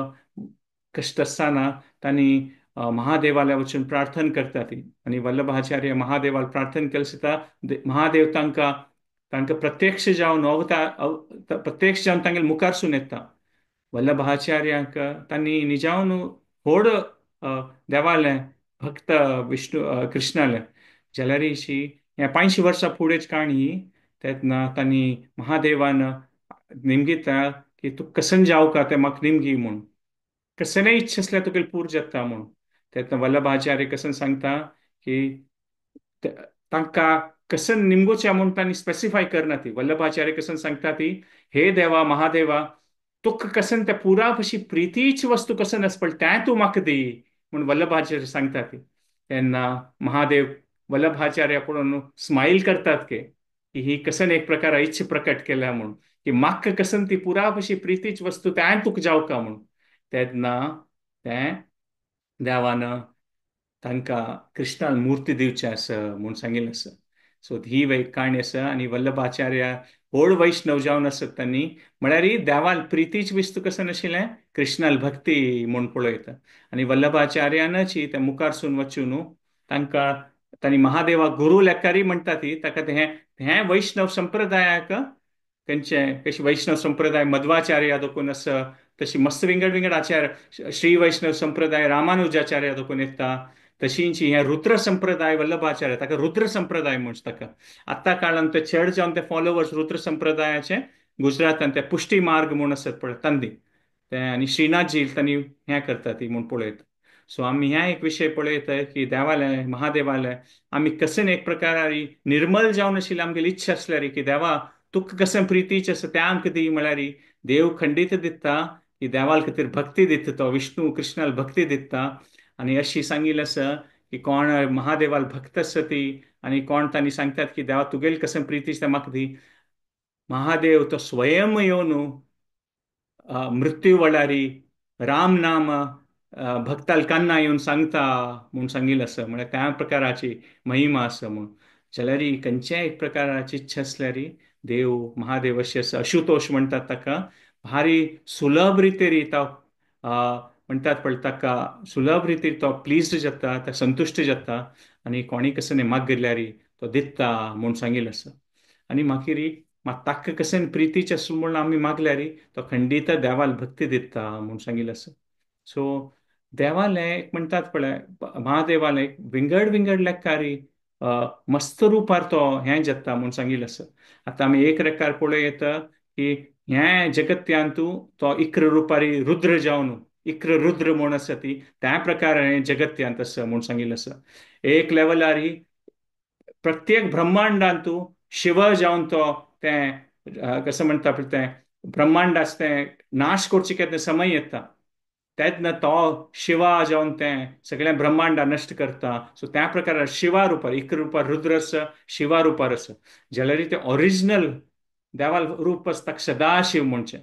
कश्ट आसतना तांणी महादेवाल्या वचून प्रार्थना करता ती, आनी वल्लभाचार्य महादेवाल प्रार्थना केलें सुद्दां महादेव तांकां तांकां प्रत्यक्ष जावन अवतार प्रत्यक्ष जावन तांगेले मुखारसून येता। वल्लभाचार्यांक तांणी निजावन व्हड देवालें भक्त विष्णू कृष्णालें, जाल्यार अशी ह्या 500 वर्सां फुडेंच काणी ही, तेन्ना तांणी महादेवान निमगिता की तूं कसन जावं का तें म्हाका निमगी म्हूण, कसलेय इच्छा आसल्यार तुगेली पूर जाता म्हूण। तेन्ना वल्लभाचार्य कसन सांगता की तांकां कसन निमगोचें म्हूण तांणी स्पेसिफाय करना ती। वल्लभाचार्य कसन सांगता ती, हे देवा महादेवा तुका कसन त्या पुरा अशी प्रितीची वस्तू कसन आसा पळय तें तूं म्हाका दी म्हूण वल्लभाचार्य सांगता ती। तेन्ना महादेव वल्लभाचार्य पळोवन स्मायल करतात की ही कसन एक प्रकार इच्छा प्रकट केल्या म्हूण, की म्हाका कसन ती पुरा अशी प्रितीची वस्तू तें तुका जावका म्हूण। तेन्ना तें देवान तांकां कृष्णान मूर्ती दिवची आसा म्हूण सांगिल्लें आसा। सो ही एक काणी आसा। आनी वल्लभाचार्य व्हड वैष्णव जावन आसत तांणी, म्हळ्यार देवाल प्रितीच वस्तू कशें नाशिल्लें कृष्णाल भक्ती म्हूण पळयता। आनी वल्लभाचार्यानच त्या मुखारसून वचून न्हू तांकां तांणी महादेवाक गुरू लेखारी म्हणटा ती, ताका तें हें वैष्णव संप्रदायाक खंयचे कशी वैष्णव संप्रदाय मध्वाचार्य देखून आसा, तशी मस्त विंगड विंगड आचार्य श्री वैष्णव संप्रदाय रामानुजाचार्य देखून येता, तशींची हें रुद्र संप्रदाय वल्लभाचार्य ताका रुद्र संप्रदाय म्हणटा ताका। आतां काळान ते चड जावन ते फॉलोवर्स रुद्र संप्रदायाचे गुजरातान ते पुष्टी मार्ग म्हूण आसत पळय तांदी ते, आनी श्रीनाथजी तांणी हें करता ती म्हूण पळयता। सो आमी ह्या एक विशय पळयता की देवाले महादेवाले आमी कशें एक प्रकारे निर्मल जावन आशिल्ले आमगेली इच्छा आसल्यार की देवा तुका कशें प्रितीचें आसा तें आमकां दी म्हळ्यार देव खंडीत दिता की देवाल खातीर भक्ती दिता तो विष्णू कृष्णाल भक्ती दिता. आनी अशी सांगिल्लें आसा की कोण महादेवाल भक्त आसा ती आनी कोण तांणी सांगतात की देवा तुगेल कशें प्रितीचें तें म्हाका दी. महादेव तो स्वयं येवन मृत्यू वळारी राम नाम भक्ताल कान्ना येवन सांगता म्हूण सांगिल्लें आसा. म्हळ्यार त्या प्रकाराची महिमा आसा म्हूण. जाल्यार खंयच्याय एक प्रकाराची इच्छा आसल्यार देव महादेव अशें आसा अशुतोष म्हणटात ताका भारी सुलभ रितीर तो म्हणटात पळय ताका सुलभ रितीर तो प्लीज्ड जाता, तो संतुश्ट जाता आनी कोणी कशें मागिल्ल्यार तो दिता म्हूण सांगिल्लें आसा. आनी मागीर मात ताका कशें प्रितीचें आसूं म्हूण आमी मागल्यार तो खंडीत देवाल भक्ती दिता म्हूण सांगिल्लें आसा. सो देवालें एक म्हणटात पळय महादेवालें एक विंगड विंगड लेखारी मस्त रुपार तो हें जाता म्हूण सांगिल्लें आसा. आतां आमी एक रेखार पळोवं येता की हें जगत्यांतू तो इक्र रुपारी रुद्र जावन इक्र रुद्र म्हूण आसा ती त्या प्रकार हें जगत्यांत आसा म्हूण सांगिल्लें आसा. एक लेवलार प्रत्येक ब्रह्मांडांतू शिव जावन तो तें कसं म्हणटा पळय तें ब्रह्मांड आसा तें नाश करचें केन्ना समय येता तेन्ना तो शिवा जावन तें सगळें ब्रह्मांडा नश्ट करता. सो त्या प्रकार शिवा रुपार इक्र रुपार रुद्र आसा शिवा रुपार आसा. जाल्यार तें ओरिजिनल देवाल रूप आसता सदाशिव म्हणचें.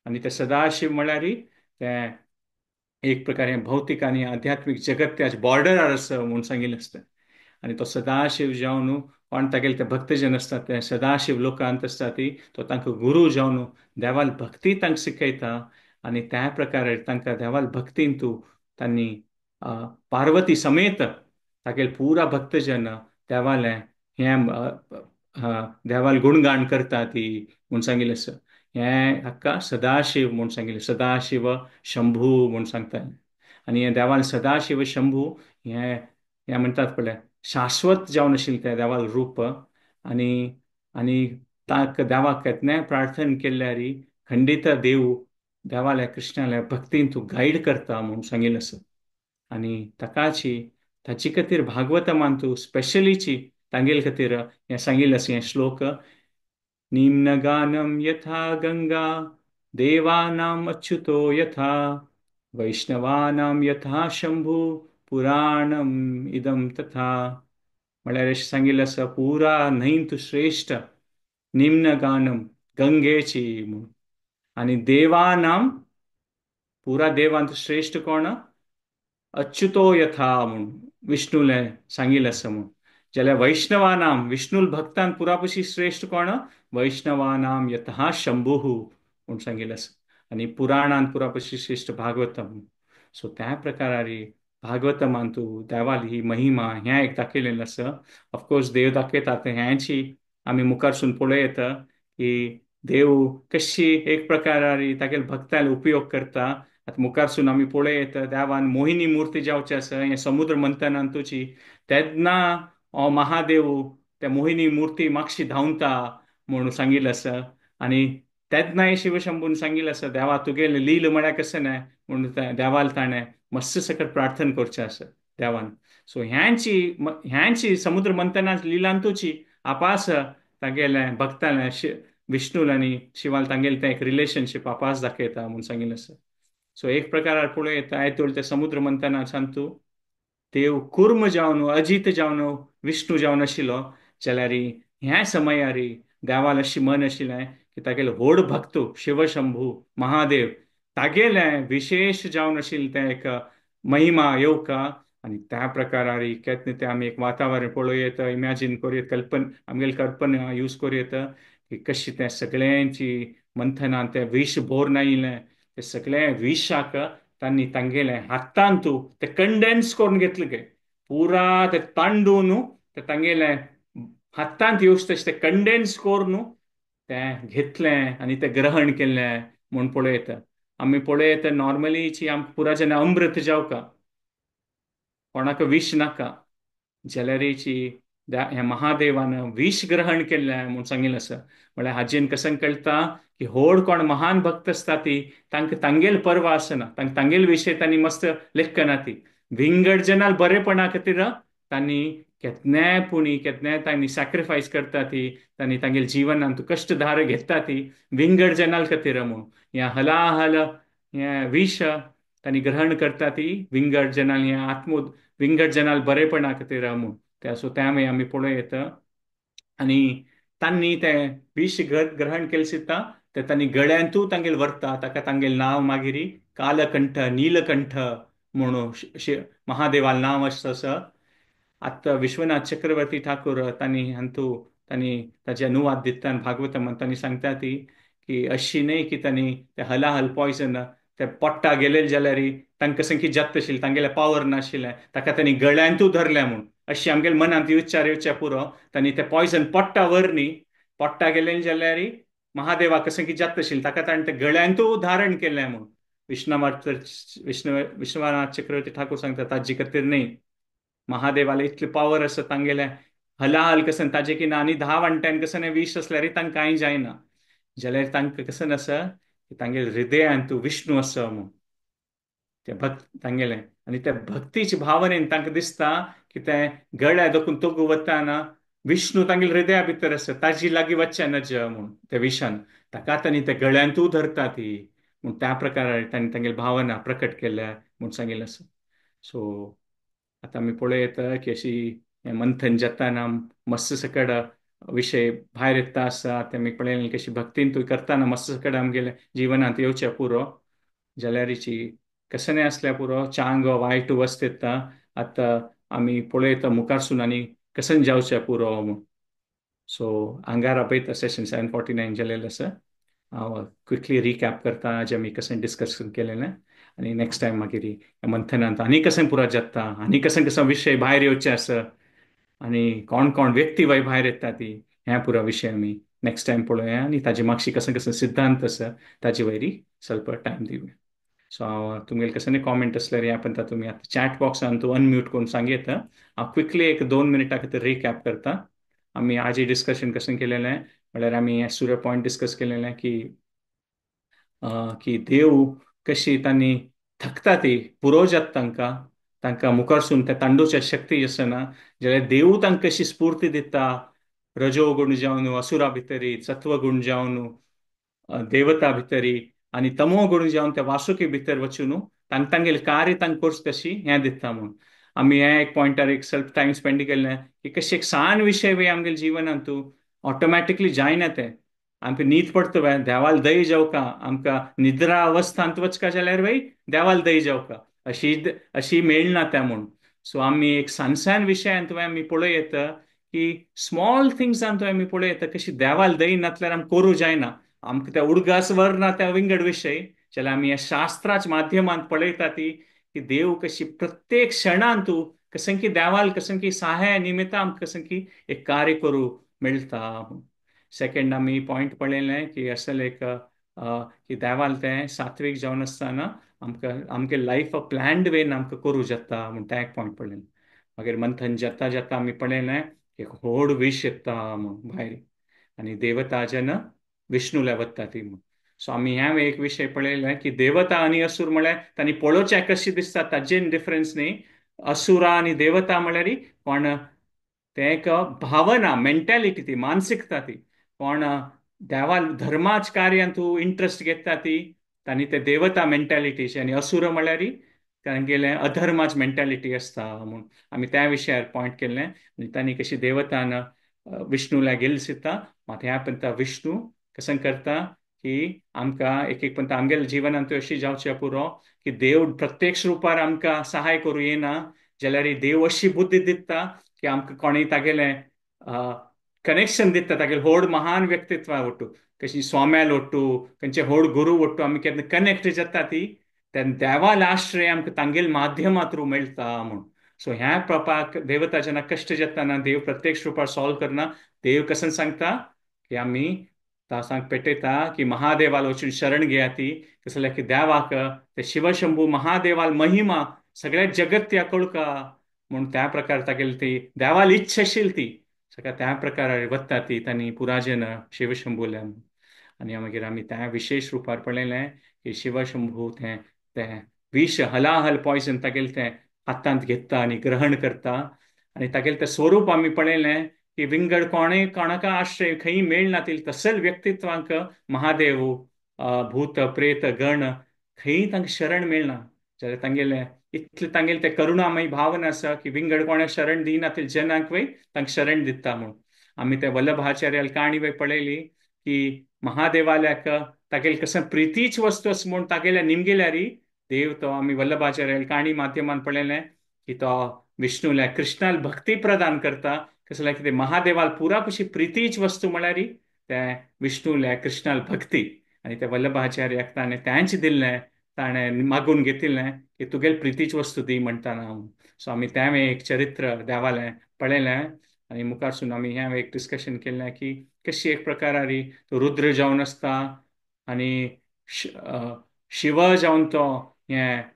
आनी तें सदाशिव म्हळ्यार तें एक प्रकारे भौतीक आनी आध्यात्मीक जगत त्याच बॉर्डरार आसा म्हूण सांगिल्लें आसता. आनी तो सदाशिव जावन कोण तागेले ते भक्तजन आसतात ते सदाशिव लोकांत आसता ती तो तांकां गुरू जावन देवाल भक्ती तांकां शिकयता आनी त्या प्रकारे तांकां देवाल भक्तीन तूं तांणी पार्वती समेत तागेले पुरा भक्तजन देवालें हें देवाल गुणगान करता ती म्हूण सांगिल्लें आसा. हें हाका सदाशिव म्हूण सांगिल्लें, सदाशिव शंभू म्हूण सांगता. आनी हें देवाल सदाशिव शंभू हें हें म्हणटात पळय शाश्वत जावन आशिल्लें तें देवाल रूप. आनी आनी ताका देवाक केन्नाय प्रार्थना केल्यार खंडीत देव देवाल्या कृष्णाल्या भक्तीन तूं गायड करता म्हूण सांगिल्लें आसा. आनी ताकाची ताचे खातीर भागवतमान तूं स्पेशलीची तांगेले खातीर हें सांगिल्लें आसा हें श्लोक निम्नगानम यथा गंगा देवानाम अच्युतो यथा वैष्णवानाम यथा शंभू पुराणम इदम तथा. म्हळ्यार अशें सांगिल्लें आसा पुरा न्हंय तूं श्रेश्ठ निम्नगानम गंगेची म्हूण आनी देवानाम पुरा देवांत श्रेश्ठ कोण अच्युतो यथा म्हूण विष्णुलें सांगिल्लें आसा म्हूण. जाल्यार वैष्णवानाम विष्णुल भक्तान पुरापशी श्रेश्ठ कोण वैष्णवानाम यथा शंभू म्हूण सांगिल्लें आसा. आनी पुराणान पुरापशी श्रेश्ठ भागवतम. सो त्या प्रकारारी भागवतमान तूं देवाली ही महिमा हें एक दाखयलेलें आसा. ऑफकोर्स देव दाखयता तें हेंची आमी मुखारसून पळोवं की देव कशी एक प्रकारारी तागेले भक्ताले उपयोग करता. आतां मुखारसून आमी पळोवं येता देवान मोहिनी मूर्ती जावची आसा हें समुद्र मंथनान तुजी तेन्ना हो महादेव त्या मोहिनी मूर्ती मागशी धांवता म्हूण सांगिल्लें आसा. आनी तेन्नाय शिवशंभून सांगिल्लें आसा देवा तुगेलें लील म्हळ्यार कशें न्हय म्हूण देवाल ताणें मस्त सकट प्रार्थना करचें आसा देवान. सो ह्यांची ह्यांची समुद्र मंथना लिलांतूची आपास तागेलें भक्तालें विष्णूल आनी शिवाल तांगेलें तें एक रिलेशनशीप आपास दाखयता म्हूण सांगिल्लें आसा. सो एक प्रकारार पळोवं येता आयतोल ते समुद्र मंथना सांतू देव कुर्म जावन अजीत जावन विष्णू जावन आशिल्लो जाल्यार ह्या समयार देवाल अशी मन आशिल्लें की तागेले व्हड भक्त शिवशंभू महादेव तागेलें विशेष जावन आशिल्लें तें एक महिमा येवका. आनी त्या प्रकारार केन्ना तें आमी एक वातावरण पळोवं येता इमॅजीन करूं येता कल्पना आमगेली कल्पना यूज करूं येता की कशी तें सगळ्यांची मंथनान तें विश भोर नायिल्लें तें सगळें विशाक तांणी तांगेलें हातान तूं तें कंडेन्स करून घेतलें गे पुरा तें तांडून तें तांगेलें हातांत येवचें तशें तें कंडेन्स करून तें घेतलें आनी तें ग्रहण केलें म्हूण पळोवं येता. आमी पळोवं येता नॉर्मलीची आमकां पुरा जेन्ना अमृत जावका कोणाक विश नाका जाल्यारीची ह्या महादेवान विश ग्रहण केल्लें म्हूण सांगिल्लें आसा. म्हळ्यार हाजेन कशें कळटा की व्हड कोण महान भक्त आसता ती तांकां तांगेल पर्वा आसना, तांकां तांगेल विशय तांणी मस्त लेखना ती विंगड जनाल बरेपणा खातीर तांणी केन्नाय पुणी केन्नाय तांणी सॅक्रिफायस करता ती, तांणी तांगेले जिवनांत कश्ट धार घेता ती विंगड जनाल खातीर म्हूण. ह्या हलाहल हें विश तांणी ग्रहण करता ती विंगड जनाल ह्या आत्मो विंगड जनाल बरेपणा खातीर म्हूण. त्या सो त्या मागीर आमी पळोवं येता. आनी तांणी तें विश ग्रहण केलें सुद्दां तें तांणी गळ्यांतूय तांगेले व्हरता, ताका तांगेलें नांव मागीर कालकंठ नीलकंठ म्हणून महादेवाल नांव आसा तसो. आतां विश्वनाथ चक्रवर्ती ठाकूर तांणी हातूं तांणी ताजे अनुवाद दिता भागवतम, तांणी सांगता ती की अशी न्हय की तांणी ते हलाहल पॉयजन ते पोट्टा गेलेले जाल्यार तांकां संकी जाता आशिल्लें, तांगेलें पावर नाशिल्लें, ताका तांणी गळ्यांतूय धरलें म्हूण. अशी आमगेले मनांत विचार येवचे पुरो, तांणी ते पॉयजन पोट्टा व्हर न्ही, पोट्टा गेलेले जाल्यार महादेवाक संकी जाता आशिल्लें, ताका ताणें ते गळ्यांतूय धारण केलें म्हूण. विश्वनाथ चक्रवर्ती ठाकूर सांगता ताजी खातीर न्हय, महादेवाले इतले पावर आसा तांगेले हलाहल कसन ताजे की ना आनी 10 वांट्यान कसन विष आसल्यार तांकां कांय जायना, जाल्यार तांकां कसन आसा की तांगेले हृदयान तूं विष्णू आसा म्हूण ते भक्त तांगेले. आनी त्या भक्तीच्या भावनेन तांकां दिसता की ते गळ्या दोखून तोगू वतना विष्णू तांगेले हृदया भितर आसा, ताजी लागीं वचचें नज म्हूण त्या विशान ताका तांणी त्या गळ्यांतूय धरता ती म्हूण. त्या प्रकारे तांणी तांगेली भावना प्रकट केल्या म्हूण सांगिल्लें आसा. सो आतां आमी पळयता की अशी हें मंथन जाताना मस्त सकड विशय भायर येता आसा, ते आमी पळयलें की अशी भक्तीन तूं करतना मस्त सकड आमगेले जिवनांत येवचें पुरो, जाल्यारीची कसनें आसल्यार पुरो चांग वायट वस्त येता. आतां आमी पळयता मुखारसून आनी कसन जावचें पुरो म्हूण. सो आंगार पळयता सेशन 749 जालेलें आसा. हांव क्विकली रिकॅप करता जें आमी कशें डिस्कशन केलेलें, आनी नेक्स्ट टायम मागीर मंथनांत आनी कशें पुरा जाता, आनी कशें कशें विशय भायर येवचे आसा, आनी कोण कोण व्यक्ती वय भायर येता ती, हें पुरा विशय आमी नेक्स्ट टायम पळोवया, आनी ताजे मागशी कशें कशें सिद्धांत आसा ताजे वयरी स्वल्प टायम दिवया. सो हांव तुमगेले कसले कॉमेंट आसल्यार ह्या पर्यंत तुमी आतां चॅट बॉक्सान तूं अनम्यूट करून सांगयत. हांव क्विकली एक 2 मिनटां खातीर रिकॅप करता. आमी आजी डिस्कशन कशें केलेलें म्हळ्यार आमी हें सूर्य पॉयंट डिस्कस केलेलें की की देव कशी तांणी थकता ती पुरो जाता तांकां, तांकां मुखारसून त्या तांडूच्या शक्ती आसना, जाल्यार देव तांकां कशी स्फूर्ती दिता, रजोगुण जावन असुरा भितरी, सत्वगुण जावन देवता भितरी, आनी तमो गुण जावन त्या वासुकी भितर वचून तांकां तांगेलें कार्य तांकां कोर्स कशी हें दिता म्हूण. आमी हें एक पॉयंटार एक सेल्फ टायम स्पेंड केलें की कशी एक सान विशय वे आमगेले जिवनांत ऑटोमॅटिकली जायना तें, आमकां न्हीद पडटा वे देवाल दय जावका, आमकां निद्रा अवस्थांत वचका जाल्यार वय देवाल दय जावका, अशी अशी मेळना त्या म्हूण. सो आमी एक सान सान विशयांत आमी पळयता की स्मॉल थिंग्सांत आमी पळयता कशी देवाल दय नासल्यार आमकां करूं जायना, आमकां त्या उडगास व्हरना त्या विंगड विशय. जाल्यार आमी ह्या शास्त्राच्या माध्यमांत पळयता ती की देव कशी प्रत्येक क्षणांत कशें की देवाल कशें की सहाय निमित्तां आमकां कशें की एक कार्य करूं मेळटा. सेकेंड आमी पॉयंट पळयलें की असल एक की देवाल तें सात्वीक जावन आसतना आमकां आमगे लायफ प्लॅन्ड वेन आमकां करूं जाता म्हूण तें एक पॉयंट पळयलें. मागीर मंथन जाता जाता आमी पळयलें एक व्हड विश येता म्हूण भायर, आनी देवता जेन्ना विष्णूला वता ती म्हूण. सो आमी ह्या एक विशय पळयलें की देवता आनी असूर म्हळ्यार तांणी पळोवचें कशी दिसता ताजेन डिफरन्स न्ही, असुरा आनी देवता म्हळ्यार कोण तें एक भावना मेंटेलिटी ती मानसिकता ती, कोण देवा धर्माच कार्यांत तूं इंट्रस्ट घेता ती तांणी ते देवता मेंटेलिटीचे, आनी असूर म्हळ्यार तांगेलें अधर्माच मेंटेलिटी आसता म्हूण आमी त्या विशयार पॉयंट केल्लें. आनी तांणी कशी देवतान विष्णूला गेल दिसता, मात ह्या पर्यंत विष्णू कशें करता की आमकां एक एक पर्यंत आमगेल्या जिवनांत अशी जावचें पुरो की देव प्रत्यक्ष रुपार आमकां सहाय करूं येना, जाल्यार देव अशी बुद्धी दिता की आमकां कोणूय तागेलें कनेक्शन दिता, तागेलें व्हड महान व्यक्तित्वा वट्टू, कशी स्वाम्याल वट्टू, खंयचे व्हड गुरू वट्टू आमी केन्ना कनेक्ट जाता ती तेन्ना देवाल आश्रय आमकां तांगेले माध्यमा थ्रू मेळटा म्हूण. सो ह्या प्रपाक देवता जेन्ना कश्ट जाताना देव प्रत्यक्ष रुपार सॉल्व करना, देव कशें सांगता की आमी तासांक पेटयता की महादेवाल वचून शरण घेया ती, कसं जाल्यार की देवाक ते शिवशंभू महादेवाल महिमा सगळ्या जगत त्या कळका म्हूण त्या प्रकार तागेली ती देवाल इच्छा आशिल्ली ती सगळ्या त्या प्रकार वता ती तांणी पुराजन शिवशंभूल्या. आनी मागीर आमी त्या विशेश रुपार पळयलें की शिवशंभू तें तें विश हलाहल पॉयजन तागेलें तें हातांत घेता आनी ग्रहण करता. आनी तागेलें तें स्वरूप आमी पळयलें की विंगड कोणें कोणाक आश्रय खंय मेळना तसल व्यक्तित्वांक महादेव भूत प्रेत गण खंय तांकां शरण मेळना. जाल्यार तांगेलें इतलें तांगेलें तें करुणामय भावना आसा की विंगड कोणाक शरण दिना ते जनांक वय तांकां शरण दिता म्हूण. आमी ते वल्लभाचार्याल काणी वय पळयली की महादेवाल्याक तागेले कसं प्रितीच वस्तू आसा म्हूण तागेल्या निमगेल्यारी देव तो आमी वल्लभाचार्याल काणी माध्यमान पळयलें की तो विष्णूल्या कृष्णाल भक्ती प्रदान करता. कसल्या कितें महादेवाल पुरा कशी प्रितीच वस्तू म्हळ्यार ते विष्णूल्या कृष्णाल भक्ती. आनी ते वल्लभाचार्याक ताणें तेंच दिल्लें, ताणें मागून घेतिल्लें की तुगेल प्रितीच वस्तू दी म्हणटा हांव. सो आमी तें एक चरित्र देवालें पळयलें आनी मुखारसून आमी हें एक डिस्कशन केलें की कशी एक प्रकारारी तो रुद्र जावन आसता आनी शिव जावन तो हें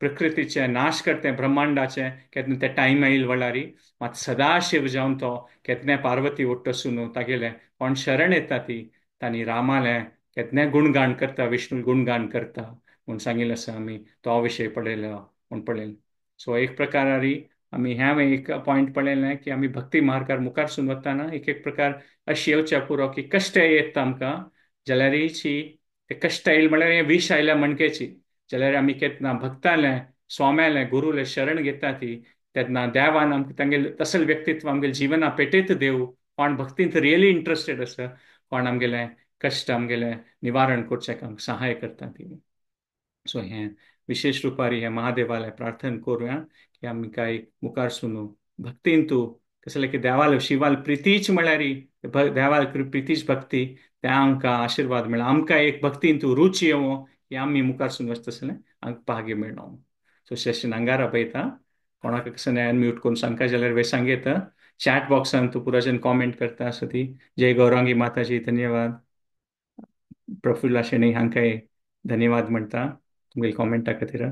प्रकृतीचें नाश करते ब्रह्मांडाचें केन्ना ते टायम आयल वळारी मात सदाशिव जावन तो केन्ना पार्वती वट्टसून तागेलें कोण शरण येता ती तांणी रामालें केन्ना गुणगान करता, विष्णू गुणगान करता म्हूण सांगिल्लें आसा आमी तो विशय पळयलो म्हूण पळयलो. सो एक प्रकारारी आमी ह्या एक पॉयंट पळयलें की आमी भक्ती मार्गार मुखारसून वतना एक एक प्रकार अशी येवच्या पुरो की कश्ट येता आमकां जाल्यारीची ते कश्ट आयल म्हळ्यार हें विश आयल्या म्हणकेची जाल्यार आमी केन्ना भक्तालें स्वाम्यालें गुरुलें शरण घेता ती तेन्ना देवान आमकां तांगेलें तसल व्यक्तित्व आमगेलें जिवना पेटयत देव कोण भक्तींत रियली इंट्रस्टेड आसा कोण आमगेलें कश्ट आमगेलें निवारण करचें आमकां सहाय करता ती. सो हें विशेष रुपारी हें महादेवालें प्रार्थना करुया की आमी कांय मुखार सुनू भक्तीन तूं कसलें की देवाल शिवाल प्रितीच म्हळ्यार देवाल प्रितीच भक्ती ते आमकां आशिर्वाद मेळ्ळा, आमकां एक भक्तीन तूं रुची येवो की आमी मुखार सून वचतसलें आमकां भाग्य मेळ्ळो. सो सेशन अंगारा पळयता कोणाक कसलें अनम्यूट करून सांगता जाल्यार वे सांगयता. चॅट बॉक्सान तूं पुरा जन कॉमेंट करता आसा ती. जय गौरांगी माताजी धन्यवाद. प्रफुल्ला शेणी हांकांय धन्यवाद म्हणटा तुमगेले कॉमेंटा खातीर.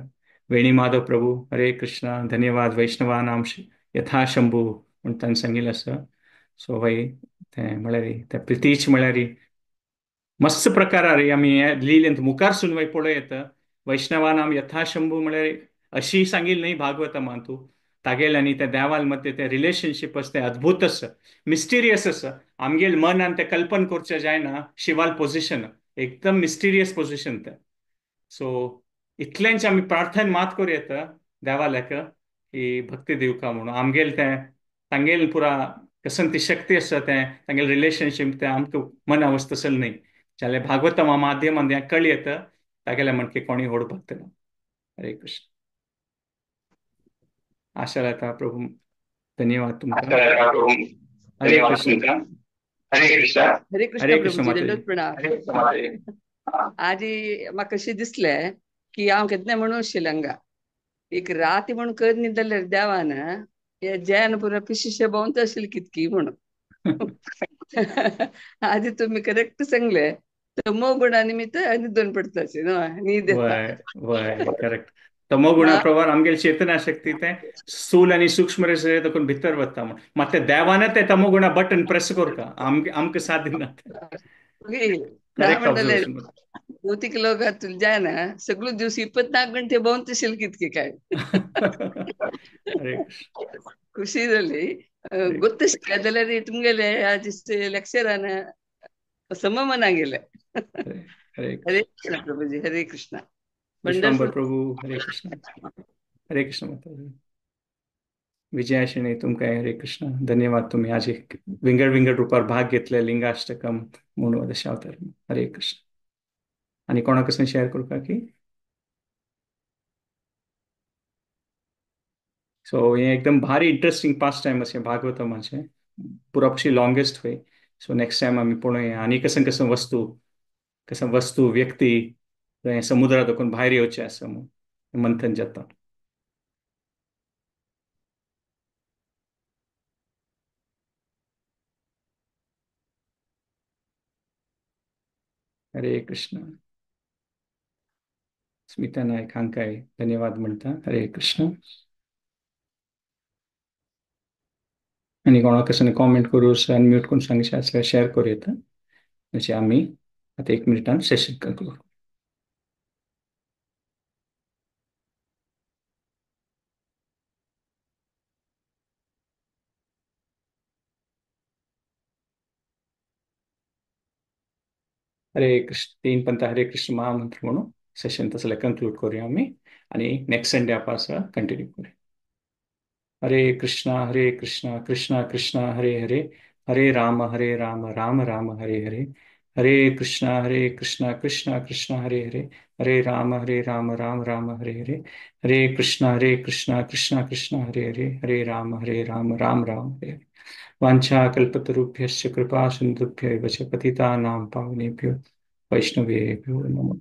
वेणी माधव प्रभू हरे कृष्णा धन्यवाद. वैष्णवानाम यथाशंभू म्हूण ताणें सांगिल्लें आसा. सो वय तें म्हळ्यार तें प्रितीच म्हळ्यार मस्त प्रकारार आमी हे लिलेंत मुखार सून वय पळोवं येता. वैष्णवानाम यथाशंभू म्हळ्यार अशी सांगिल्लें न्हय भागवतमान तूं तागेलें आनी त्या देवाल मध्य तें रिलेशनशीप आसा तें अद्भूत आसा, मिस्टिरियस आसा. आमगेल मनान तें कल्पन करचें जायना शिवाल पोजिशन एकदम मिस्टिरियस पोजिशन तें. सो इतलेंच आमी प्रार्थना मात करूं येता देवाल्याक की भक्ती दिवका म्हणून आमगेल तें तांगेल पुरा कसन ती शक्ती आसा तें तांगेल रिलेशनशीप तें आमकां मना वचतसल न्हय जाल्यार भागवतमा माध्यमान हें कळी येता तागेलें म्हणके कोणीय व्हड भक्त ना. हरे कृष्ण. आशा लायता प्रभू धन्यवाद तुमकां. हरे कृष्ण. हरे कृष्ण. हरे कृष्ण हरे कृष्ण प्रभूजी माताजी. दंडवत प्रणाम. आजी म्हाका कशें दिसलें की हांव केन्ना म्हणून श्रीलंका एक रात म्हणून कर न्हिदलें देवान हे जयान पुरा पिशिशे भोंवता आशिल्ली कितकी म्हणून. आजी तुमी करेक्ट सांगले तमो गुणा निमित्त न्हिदून पडटाचे न्हू न्हीद येता. वय वय करेक्ट. तमोगुणा प्रभाव आमगेले चेतना शक्ती तें स्थूल आनी सूक्ष्म देखून भितर वता म्हूण मात ते देवान ते तमोगुणा बटन प्रेस करता आमकां साथ दिना. ना करेक्ट म्हणटलें ऑब्जर्वेशन. भौतिक लोकांत जायना सगळो दिवस 24 घंटे भोंवता आशिल्ले कितके काय. हरे कृष्ण. खुशी जाली गोत्त शिकले जाल्यार तुमगेले लेक्चरान सममना गेले. हरे हरे कृष्ण. कृष्ण प्रभूजी. हरे कृष्ण. विश्वंबर वंडरफुल. प्रभू हरे कृष्ण. हरे कृष्ण माताजी. विजया शेणी तुमकां हरे कृष्ण धन्यवाद. तुमी आज एक विंगड विंगड रुपार भाग घेतले लिंगाष्टकम म्हणून दशावतार. हरे कृष्ण. आनी कोणाक कसलें शेअर करपाक की सो हें एकदम भारी इंट्रस्टिंग पास टायम अशें भागवतमाचें पुरापशी लॉंगेस्ट वय. सो नेक्स्ट टायम आमी पळोवया आनी कसं कसं वस्तू कसं वस्तू व्यक्ती हें समुद्रा देखून भायर येवचें आसा म्हूण मंथन जाता. हरे कृष्ण. स्मिता नायक हांकांय धन्यवाद म्हणटा. हरे कृष्ण. आनी कोणाक कसं कॉमेंट करूं अनम्यूट करून सांगचें आसल्यार शेअर करूं येता. अशें आमी आतां एक मिनटान सेशन कंक्लूड. हरे कृष्ण तीन पंत हरे कृष्ण महामंत्र म्हणून सेशन तसं कंक्लूड करूया आम्ही आणि नेक्स्ट संडे आपण कंटिन्यू करूया. हरे कृष्णा कृष्णा कृष्णा हरे हरे, हरे राम राम राम हरे हरे, हरे कृष्णा कृष्णा कृष्णा हरे हरे, हरे राम राम राम हरे हरे, हरे कृष्णा कृष्णा कृष्णा हरे हरे, हरे राम राम राम हरे हरे. वाञ्छा कल्पतरुभ्यश्च कृपा सिन्धुभ्य एव च पतितानां पावनेभ्यो वैष्णवेभ्यो नमो.